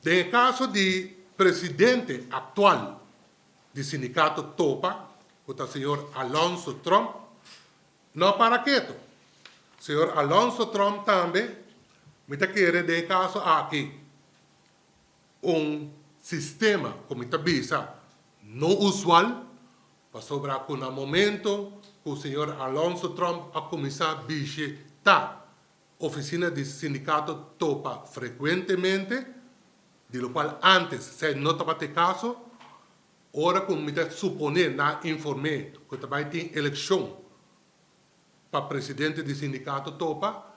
Den e kaso di presidente aktual di sindikato Topa, ku ta señor Alonso Tromp, no a para ketu. Señor Alonso Tromp tambe, mi ta kere den e kaso aki un sistema ku mi ta bisa no usual, pasobra ku na momento ku señor Alonso Tromp a kuminsá bishitá Oficina di sindicato topa frecuentemente, di locual antes esei no tabata e caso. Ora cu mi ta supone nan a inform'é cu ta bay tin eleccion pa presidente di sindicato topa,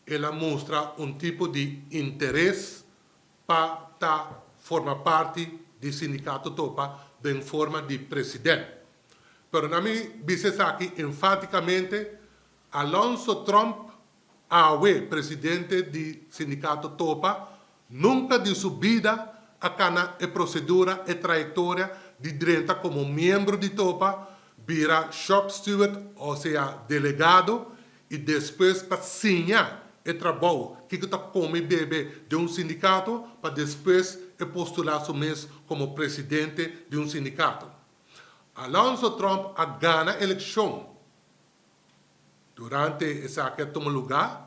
el a mustra un tipo di interes pa ta forma parti di sindicato topa den forma di president. Pero na mi bisa esaki enfaticamente Alonso Tromp, awe presidente di Sindicato Topa, nunca di su bida a cana e procedura, e trayectoria di drenta como miembro di Topa, bira shop steward o sea delegado y despues pa siña e trabou kico ta come y bebe den un sindicato pa despues e postula su mes como presidente di un sindicato. Alonso Tromp a gana eleccion Durante esaki a tuma lugá,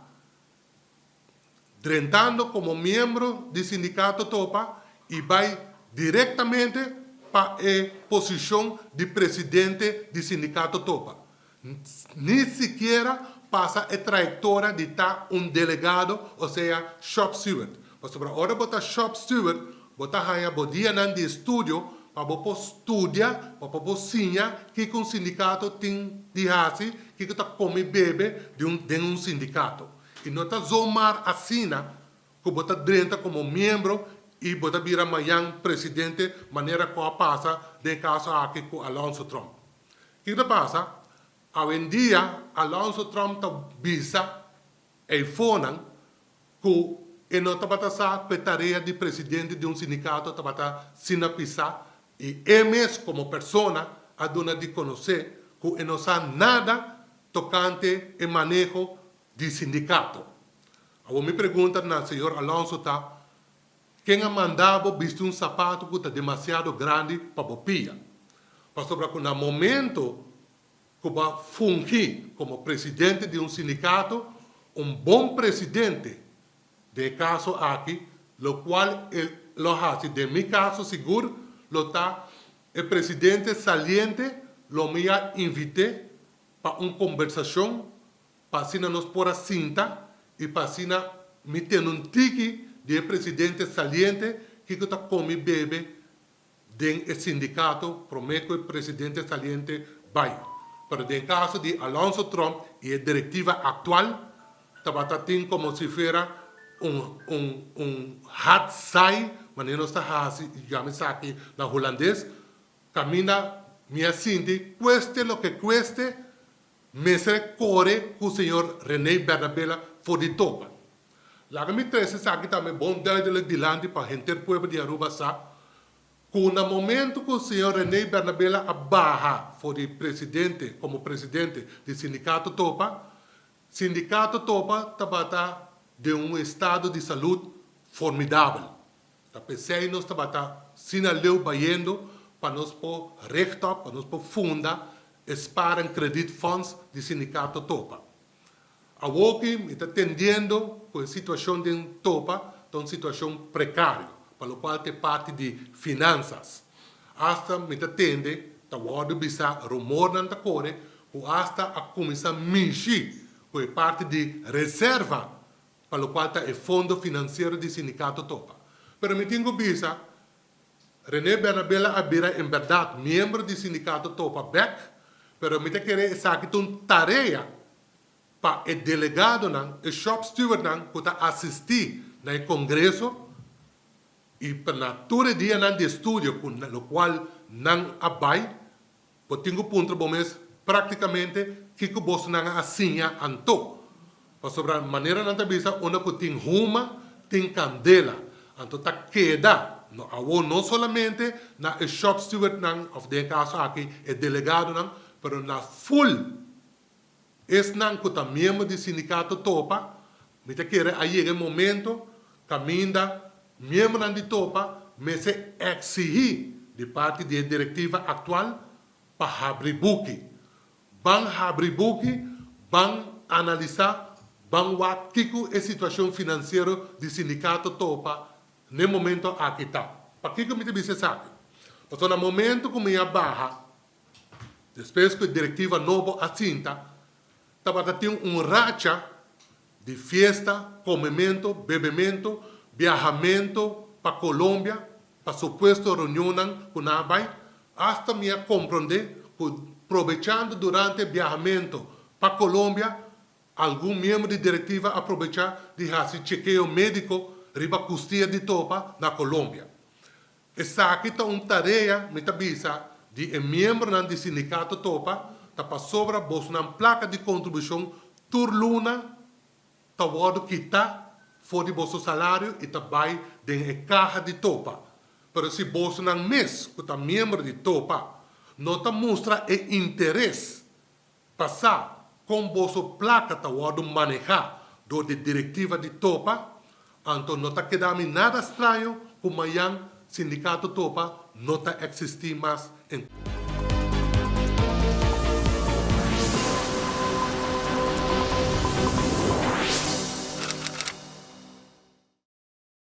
drentando komo miembro di Sindikato Topa i bai direktamente pa e posishon di presidente di Sindikato Topa. Ni sikiera pasa e trayektoria di ta un delegado osea shop steward. Pasobra ora bo ta shop steward bo ta haña bo dianan di estudio Pa bo por studia, pa bo por siña kiko un sindikato tin di hasi, kiko ta kome i bebe di un den un sindikato. I no ta zomar asina ku bo ta drenta komo miembro i bo ta bira mayan presidente manera ku a pasa den e kaso aki ku Alonso Tromp. Kiko ta pasa? Awendia Alonso Tromp ta bisa eifonan Ku e no tabata sa ku e tarea di presidente di un sindikato tabata sina pisá i e mes komo persona a duna di konosé ku e no sa nada tokante e maneho di sindikato. Awor mi pregunta na señor Alonso ta, Ken a manda bo bisti un sapato ku ta demasiado grandi pa bo pia? Pasobra ku na momento ku bo a fungi komo presidente di un sindikato, un bon presidente den e kaso aki, lokual e lo hasi den mi kaso sigur lo ta e presidente saliente lo mi a invit'é pa un kombersashon pa asina nos por a sinta i pa asina mi tene un tiki di e presidente saliente kiko ta komi bebe den e sindikato promé ku e presidente saliente bai. Pero den kaso di Alonso Tromp i e direktiva aktual tabata tin komo si fuera un un un hat saai, manera nos ta hasi yama esaki na hulandes, kaminda mi a sinti kueste loke kueste mester kore ku señor Rene Bernabela for di topa. Laga mi trese esaki tambe bon duidelijk dilanti pa henter pueblo di Aruba sa cu na momento cu señor Rene Bernabela a baha for di presidente como presidente di Sindicato Topa, Sindicato Topa tabata den un estado di salud formidabel. Ta p'esey nos tabata sina leu bayendo pa nos por rechtop, pa nos por funda e Spaar en Krediet Fonds di Sindicato Topa. Awoki mi ta tendiendo ku e situashon den Topa ta un situashon prekario, pa lokual ta e parti di finansas. Asta mi ta tende ta wòrdu bisa rumornan ta kore ku asta a kuminsá mishi ku e parti di reserva pa lokual ta e fondo finansiero di Sindikato Topa. Pero mi tin ku bisa, Rene Bernabela a bira en bèrdat miembro di Sindikato Topa bèk, pero mi ta kere esaki ta un tarea pa e delegadonan, e shop stewardnan ku ta asistí na e kongreso i pa na tur e dianan di estudio ku lokual nan a bai, Bo tin ku puntra bo mes práktikamente kiko bosonan a siña anto. Pasobra manera nan ta bisa unda ku tin huma tin kandela. Anto ta keda no awor no solamente na e shop stewardnan òf den e kaso aki e delegadonan pero na ful esnan ku ta miembro di sindikato topa. Mi ta kere a yega e momento kaminda. Miembronan di topa mester eksihí di parti di e direktiva aktual pa habri buki. Ban habri buki, ban analisá, ban wak kiko e situashon finansiero di sindikato topa n'e momento aki ta. Pakiko mi ta bisa esaki? Pasobra na momento ku mi a baha, despues ku e direktiva nobo a sinta, tabata tin un racha di fiesta, comemento, bebemento, biahamento pa Colombia pa supuesto reunionnan cu nan a bay, hasta mi a comprende cu probechando durante e biahamento pa Colombia, algun miembro di directiva a probecha di haci chekeo medico riba custia di topa na Colombia. Esaki ta un tarea, mi ta bisa, di e miembronan di sindicato topa, ta pasobra bosonan placa di contribucion tur luna ta wordo kita for di boso salario y ta bay den e caha di topa. Pero si bosonan mes cu ta miembro di topa no ta mustra e interes Pa sa kon boso plaka ta wòrdu manehá dor di direktiva di Topa, anto no ta keda mi nada straño ku mañan sindikato Topa no ta eksistí mas en.